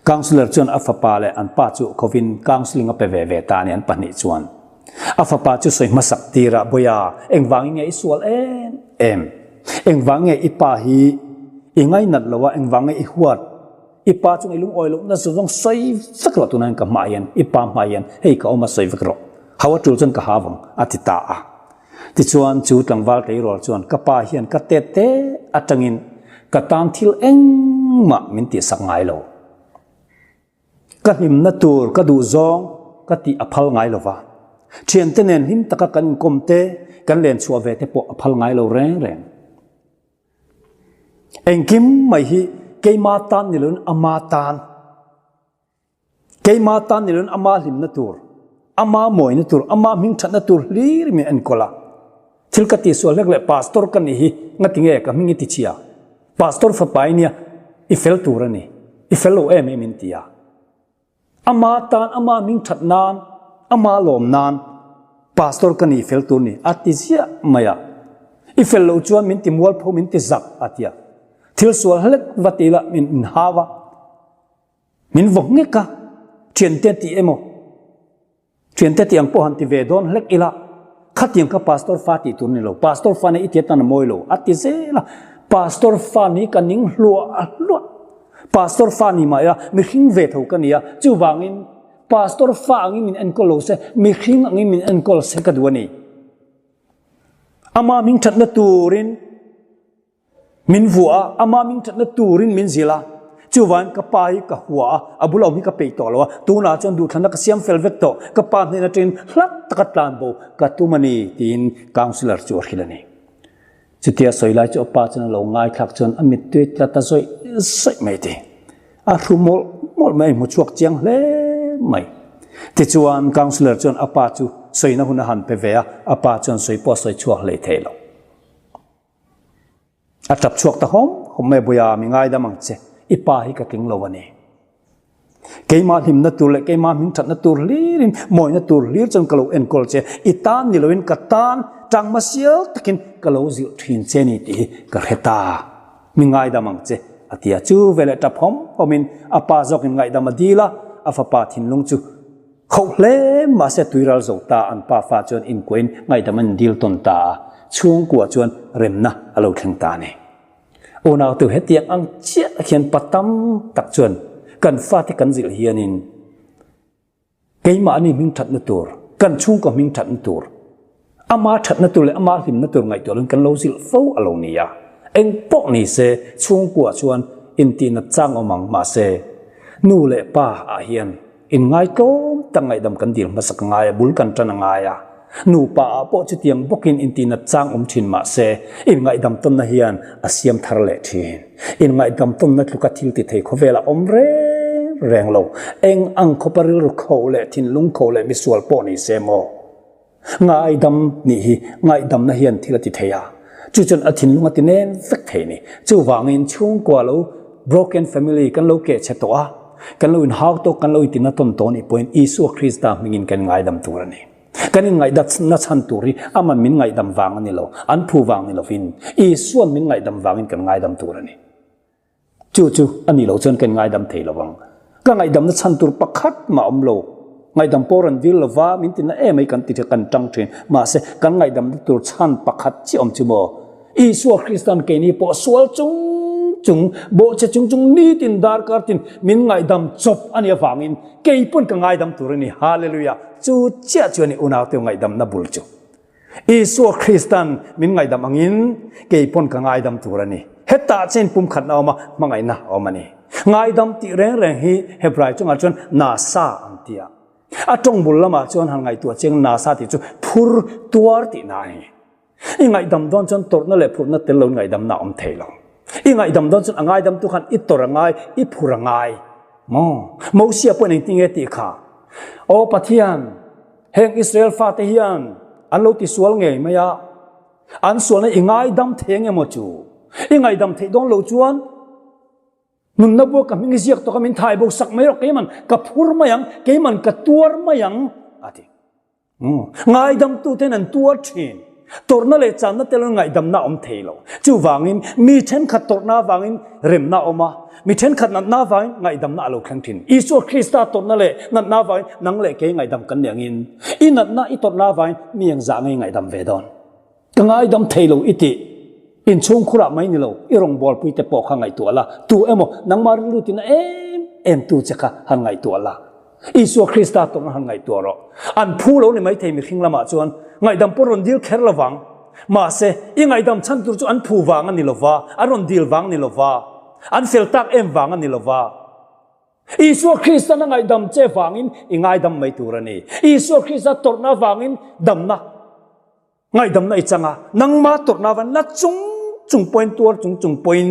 Councillor chuan a fapa leh an pa chu khovin counselling a pe ve ve ta a ni an pahnih chuan. A fapa chu sawi hmasak tir a, Bawia, engvangin nge i sual em em? Engvang nge i pa hi i ngainat lo a, engvang nge i huat? I pa chung i lungawi lohna chu zawng sawi vek rawh tunah hian ka hmah hian, i pa hmah hian hei ka awm a sawi vek rawh. Hau a tul chuan ka ha vang, a ti ta a. Tichuan chu tlangval tleirawl chuan ka pa hian ka tet te atangin ka tan thil engmah min tihsak ngai lo. Ka hlimna tur ka duh zawng ka tih a phal ngai lo va. Thiante nen hlim taka kan inkawm te, kan len chhuah ve te pawh a phal ngai lo reng reng. Engkim mai hi keima tan ni loin ama tan. Keima tan ni loin ama hlimna tur, ama mawina tur, ama hmingthatna tur hlir min enkawl a. Thil ka tihsual hlek leh pastor ka nih hi ngati nge ka hming i ti chhia? Pastor fapa i nia, i fel tur a ni, i fel lo em em in ti a. Ama tan, ama hmingthat nan, ama lawm nan pastor ka nih fel tur ni a ti ziah mai a. I fel loh chuan min ti mualpho, min ti zak a ti a. Thil sual hlek va ti ila min inhau a. Min vaw nghek a, thiante tih emaw, thiante tih ang pawh han ti ve dawn hlek ila, khatiang kha pastor fa tih tur a ni lo, pastor fa nih i ti atan a mawi lo, a ti zel a, pastor fa nih ka ning hluah hluah, pastor fa ni mah ila mihring ve tho ka ni a, chuvangin pastor fa angin min enkawl lo se, mihring angin min enkawl se ka duh a ni. Ama hming thatna turin. Min vuah a, ama min thatna turin min zilh a. Chuvangin ka pa hi ka hua a, a bula awm hi ka peih tawh lo a, tunah chuan duhthlanna ka siam fel vek tawh, ka pa hnen atangin hlat taka tlan bo ka tum a ni, tiin councillor chu a hrilh a ni. Chutia sawi lai chu a pa chuan a lo ngaithlak chuan a mittui tla ta zawih zawih mai ti. A hru mawlh mawlh mai, a inhmu chhuak chiang hle mai. Tichuan councillor chuan a pa chu sawina hun a han pe ve a, a pa chuan sawi pawh a sawi chhuak hlei thei lo. A tap chhuak ta hawm hawm mai a, Buia, mi ngaidam ang che, i pa hi ka tling lo a ni. Keimah hlimna tur leh keimah hming thatna tur hlirin, mawina tur hlir chuan ka lo enkawl che, i tan ni loin ka tan tangma sial takin ka lo zilh thin che ni tih hi ka hre ta. Mi ngaidam ang che, a ti a. Chu veleh tap hawm hawmin a pa zawkin ngaihdam a dil a, a fapa thinlung chu Khoh hle mahse tuiral zo ta an pa fa chuan inkuain ngaihdam an indil tawn ta a, chhungkua chuan remna a lo thleng ta a ni. Unautu hetiang ang chiah khian pa tam tak chuan kan fate kan zilh hianin keimahni hming thatna tur, kan chhungkaw hming thatna tur, Ama thatna tur leh ama hlimna tur ngaihtuah loin kan lo zilh fo a lo ni a. Eng pawh ni se, chhungkua chuan intihnat chang awm ang mahse, nu leh pa ah hian inngai tlawm tak ngaihdam kan dil hmasak a ngai a, bul kan tan a ngai a. Nupa ah pawh chutiang bawkin intihnat chang awm thin mahse, inngaihdam tawnna hian a siam thar leh thin. Inngaihdam tawnna tluka thil ti thei khawvelah awm reng reng lo. Eng ang khawpa rilru kho leh thinlung kho leh misual pawh ni se maw? Ngaidam nih hi ngaihdamna hian thil a ti thei a, chu chuan a thinlung a ti nem vek thei a ni. Chuvangin chhungkua lo broken family kan lo keh chhe tawh a, kan lo inhau tawk, kan lo intina tawn tawh anih pawhin Isua Krista hmingin kan ngaidam tur a ni. Kan inngaihdatna chhan tur hi aman min ngaihdam vang a ni lo, an phu vang ni lovin Isua'n min ngaihdam vangin kan ngaidam tur a ni. Chu chu a nih loh chuan ka inngaidam thei lo ang. Ka ngaihdamna chhan tur pakhat mah awm lo. Ngaihdam pawh rawn dil lo va, min tina em mai kan ti thin, kan tang thin. Mahse, kan ngaihdamna tur chhan pakhat chiah awm chu maw? Isua Krista'n keini pawh sual chung. chung, bawhchhe chung chung nitin darkar tin min ngaihdam chawp a nih avangin kei pawn ka ngaidam tur a ni. Hallelujah! Chu chiah chu a ni unaute ngaihdamna bul chu. Isua Kristan min ngaihdam angin kei pawn ka ngaidam tur a ni. Hetah chen pumkhatna a awm a, hmangaihna a awm a ni. Ngaidam tih reng reng hi Hebrai chungah chuan nasa an ti a. A tawng bul lamah chuan han ngaihtuah chiang nasa tih chu phur tuar tihna a ni. I ngaihdam dawn chuan tawrhna leh phurhna tel loin ngaihdamna a awm thei lo. I ngaihdam dawn chuan a ngaidamtu khan i tawrh a ngai, i phur a ngai. Maw? Mosia pawhin engtin nge tih kha? Aw Pathian, heng Israel fate hian an lo tisual ngei mai a, an sualna i ngaidam thei ang emaw chu? I ngaihdam theih dawn lo chuan Nunna buak ka hming i ziak tawk a min thai bo sak mai rawh keiman ka phur mai ang keiman ka tuar mai ang a ti. Ngaidamtu ten an tuar thin. Tawrhna leh channa tel ngaihdamna awm thei lo. Chuvangin mi thenkhat tawrhna avangin remna a awm a, mi thenkhat natna avangin ngaihdamna a lo thleng thin. Isua Krista tawrhna leh natna avangin nang leh kei ngaihdam kan ni angin i natna i tawrhna avangin mi engzah nge i ngaihdam ve dawn? Ka ngaidam thei lo i tih inchhungkhurah mai ni lo, i rawngbawlpui te pawh kha ngaihtuah la, tu emaw nangmah rilru tina em em tu che kha han ngaihtuah la. Isua Krista tawrhna han ngaihtuah rawh. An phu lo ni maithei mihring lamah chuan ngaihdam pawh rawn dil kher lovang. Mahse, i ngaihdam chhan tur chu an phu vang a ni lova, an rawn dil vang ni lova, an fel tak em vang a ni lova. Isua Kristan a ngaihdam che vangin i ngaidam mai tur a ni. Isua Krista tawrhna vangin damna. Ngaihdamna i chang a, nangma tawrhna van la chung chung pawhin tuar chung chung pawhin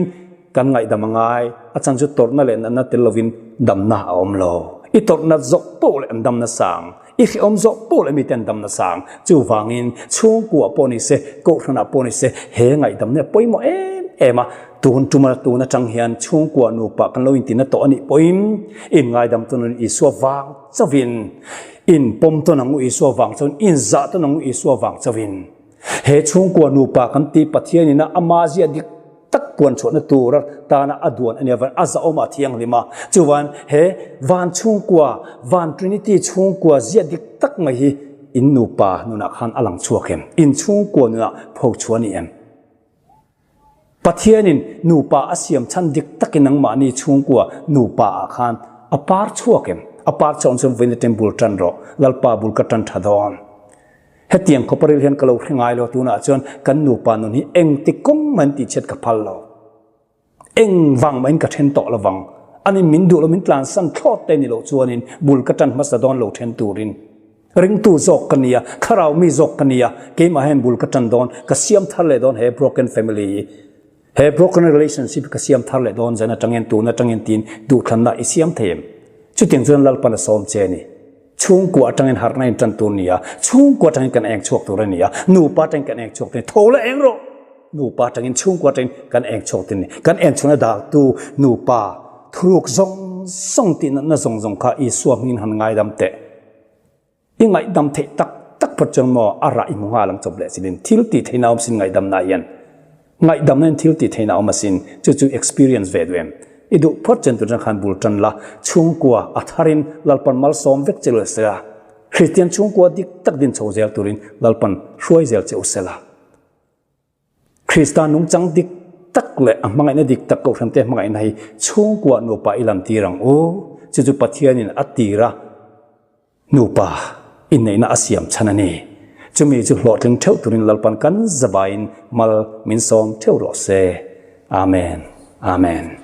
kan ngaihdam a ngai. A chhan chu tawrhna leh natna tel lovin damna a awm lo. I tawrhna zawh poh leh an dam nasang, i hrehawm zawh poh leh mite an dam nasang. Chuvangin chhungkua pawh ni se, kohhranah pawh ni se, he ngaihdamna hi a pawimawh em em a. Tun tuma tun atang hian chhungkua nupa kan lo intina tawh a nih pawhin inngaidam tawn Isua vang chauhin In pawm tawn ang u Isua vang chuan in zah tawn ang u Isua vang chauhin. He chhungkua nupa kan ti Pathian ina ama zia dik tak puan chhuahna tur tana a duan a nia van a zahawm a thianghlim a. Chuvan he van chhungkua, van Trinity chhungkua zia dik tak mai hi in nupa nunah khan a lang chhuak em? In chhungkua nunah pho chhuah a ni em? Pathianin nupa a siam chhan dik takin nangmahni chhungkua nupa ah khan a par chhuak em? A par chhuak chuan vawiin aṭang bul ṭan rawh, Lalpa bul ka ṭan ṭha dawn. Hetiang khawpa ril hian ka lo hre ngai lo, tunah chuan kan nupa nun hi engti kawng mahin tihchhiat ka phal lo. Eng vang mahin ka ṭhen tawh lovang. Ani min duh lo min tlansan thlawt te ni loh chuanin bul ka ṭan hmasa dawn lo ṭhen turin. Ringtu zawk ka nia, thlarau mi zawk ka nia, keimah hian bul ka tan dawn, ka siam thar leh dawn he broken family hi, he broken relationship hi ka siam thar leh dawn zan atangin tun atangin tiin duhthlanna i siam thei em? Chutiang chuan Lalpan a sawm che a ni. Chhungkua atangin harhna in tan tur nia, chhungkua atangin kan eng chhuak tur a nia, nupa atangin kan eng chhuak tur a ni, tho la eng rawh! Nupa atangin chhungkua atangin kan eng chhuak tur a ni. Kan eng chhuahna daltu nupa thuruk zawng zawng tihnatna zawng zawng kha Isua hmingin han ngaidam teh. I ngaihdam theih tak tak phawt chuan maw a rah i hmu nghal ang chawp leh chilin thil tih theihna awm sin ngaihdamna hian ngaihdamna hian thil tih theihna awm asin chu chu experience ve duh em i duh phawt chuan tun khan bul tan la chhungkua a tharin Lalpan malsawm vek che u sela Kristian chhungkua dik tak din chho zel turin Lalpan hruai zel che u sela. Krista nungchang dik tak leh a hmangaihna dik tak Kohhrante hmangaihna hi chhungkua nupa i lantir ang u. Chu chu Pathianin a tira nupa inneihna a siam chhan a ni. Chumi chu hlawhtling theuh turin Lalpan kan zavaiin mal min sawm theuh rawh se. Amen. Amen.